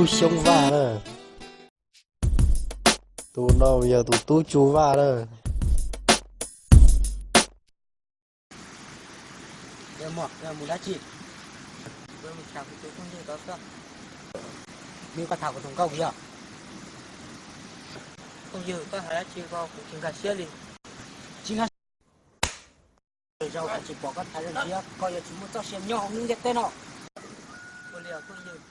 Tub Xyoob Vaj na. Tus no yog tus tub Tsu Vaj na. Mus dab tsi? Mus tham kuv tus phooj ywg tod xwb. Nws koj tham kuv tus nkauj yog? Phooj ywg, koj hais dab tsi ko kuv tsis nkag siab li. Tsis nkag siab? Zaum koj tsis pom koj tham zoo thiab, koj yuav tsis muaj txoj sia nyob hauv lub ntiaj teb no. Ua li os phooj ywg.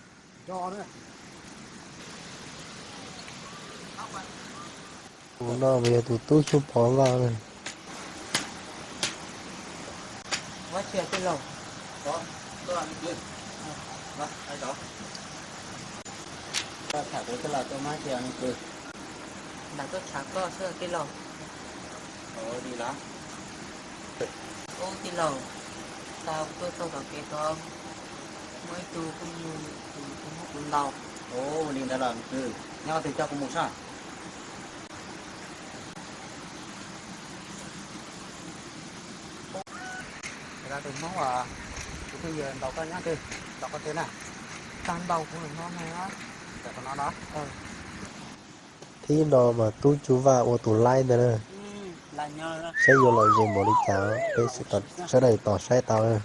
Tus no mas yog tus tub Xyoob Pov Vaj na. Ua tij laug. Tham kuv tij laug, tuaj mas tij laug. Lam tuaj tham koj xwb tij laug. Ua li los? Ub tij laug, tau tuaj txog tom kev tod, muaj ib tug phooj ywg tus tus muab kuv ntaus. Ua li ntawd los kwv, nyob twg coj kuv mus saib. Tus Hmoob, tus phooj ywg ntaus koj nyob twg, ntaus koj twg na? Tag ntaus kuv no ne. Thib no mas tub Tsu Vaj ua tus laib ntawd na. Saib yuav lom zem npaum li cas, peb sawv daws tos saib tau na.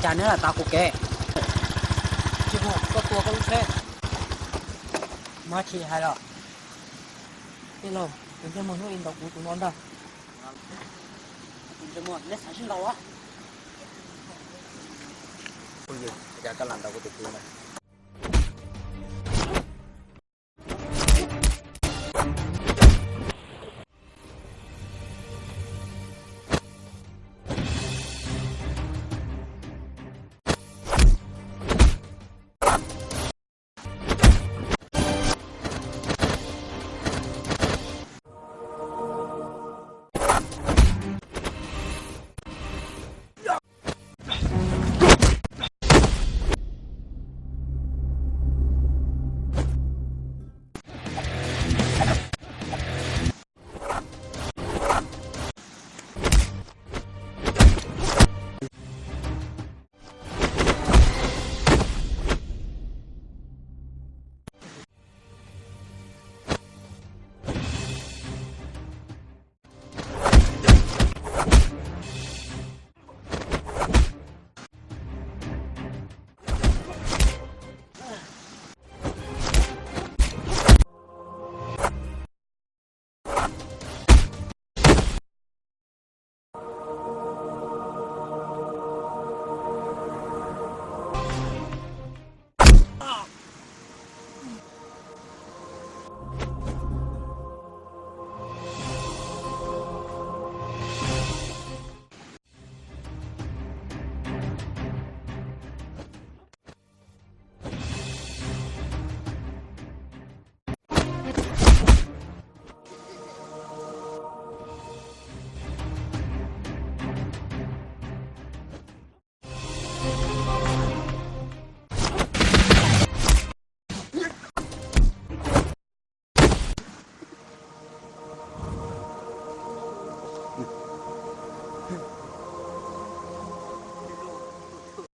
Cas neb lam tav kuv kev? Tsis mus, koj tua koj lub tsheb. Muaj dab tsi hais los? Tij laug, tus ntsej muag hnub ib ntaus kuv tus no ntag. Tus ntsej muag, neb xav sib ntaus a? Phooj ywg, cas koj lam ntaus kuv tus kwv na?